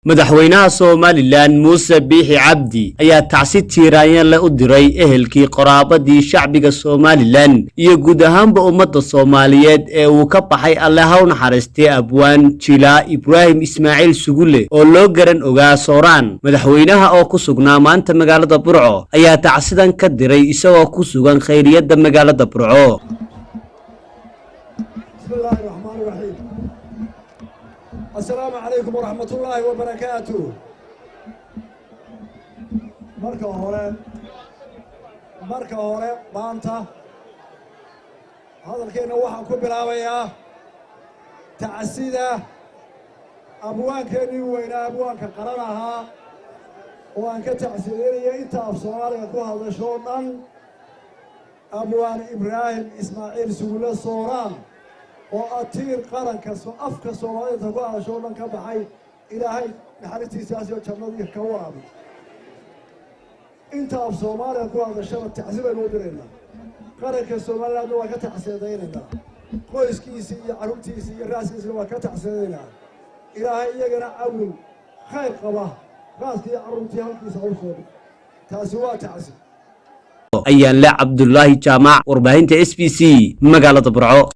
Madaxweynaha Somaliland Muuse Biixi Cabdi ayaa tacsi tiiraanyo leh u diray ehelkii, qoraabadii, shacbiga Somaliland iyo guud ahaanba ummadda Soomaaliyeed ee uu ka baxay, Alle ha u naxariistay, abwaan jilaa Ibraahim Ismaaciil Sugule oo loo garan ogaa Sooraan. Madaxweynaha oo ku sugnaa maanta magaalada Burco ayaa tacsidan ka diray isagoo ku sugan khayriyadda magaalada Burco. بسم الله الرحمن الرحيم. السلام عليكم ورحمة الله وبركاته. Marka hore, maanta hadalkeenna waxaan ku bilaabayaa tacsida abwaankeenii weynaa, abwaanka qaran ahaa, oo aan ka tacsideynaya inta af Soomaaliga ku hadasho o dhan, Abwaan Ibraahim Ismaaciil Sugulle Sooraan, oo atiir qaranka afka Soomaalida ku hadasho o dhan ka baxay. Ilaahay naxariistiisaasio jannadii ka waraabi. Inta af Soomaaliga ku hadashana tacsi baynu u diraynaa. Qaranka Somalilandna waa ka tacsiadaynaynaa. Qoyskiisii iyo carruurtiisii iyo raaskiisina waa ka tacsiadaynaa. Ilaahay iyagana cawil khayr qaba raaskii iyo carruurtii halkiisa u soo dhig. Taasi waa tacsi. Ayaan le Cabdulaahi Jaamac, warbaahinta SBC, magaalada Burco.